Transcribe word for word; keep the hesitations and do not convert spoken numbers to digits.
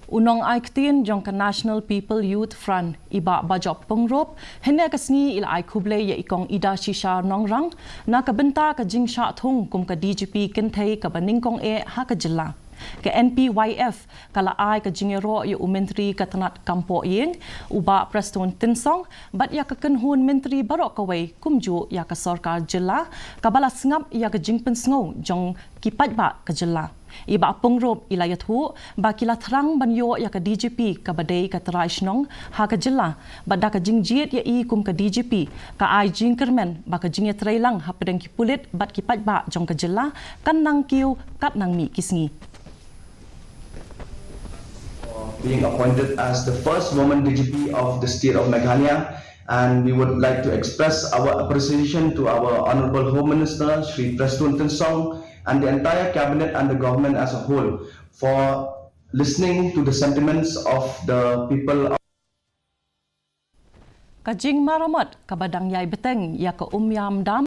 U nongai ktien jong ka National People Youth Front, i Bah Bajop Pyngrope, hynne ka sngi i la ai khublei ïa i Kong Idashisha Nongrang na ka bynta ka jingshah thung kum ka D G P kynthei kaba nyngkong eh ha ka jylla. Ka N P Y F ka la ai ka jingïaroh ïa u Myntri ka tnat kam pohïing, u Bah Prestone Tynsong, bad ïa ka kynhun myntri baroh kawei, kumjuh ïa ka sorkar jylla kaba la sngap ïa ka jingpynsngew jong ki paidbah ka jylla. I Bah Pyngrope i la ïathuh ba ki la thrang ban ïoh ïa ka D G P kaba dei ka trai shnong ha ka jylla, bad da ka jingjied ïa i kum ka D G P, ka ai jingkyrmen ba ka jingïatreilang hapdeng ki pulit bad ki paidbah jong ka jylla kan nang kiew kat nang mih ki sngi. Being appointed as the first woman D G P of the state of Meghalaya, and we would like to express our appreciation to our Honorable Home Minister, Shri Prestone Tynsong, and the entire cabinet and the government as a whole for listening to the sentiments of the people. Ka jingmaramot kaba dang ïai bteng ïa ka Umiam Dam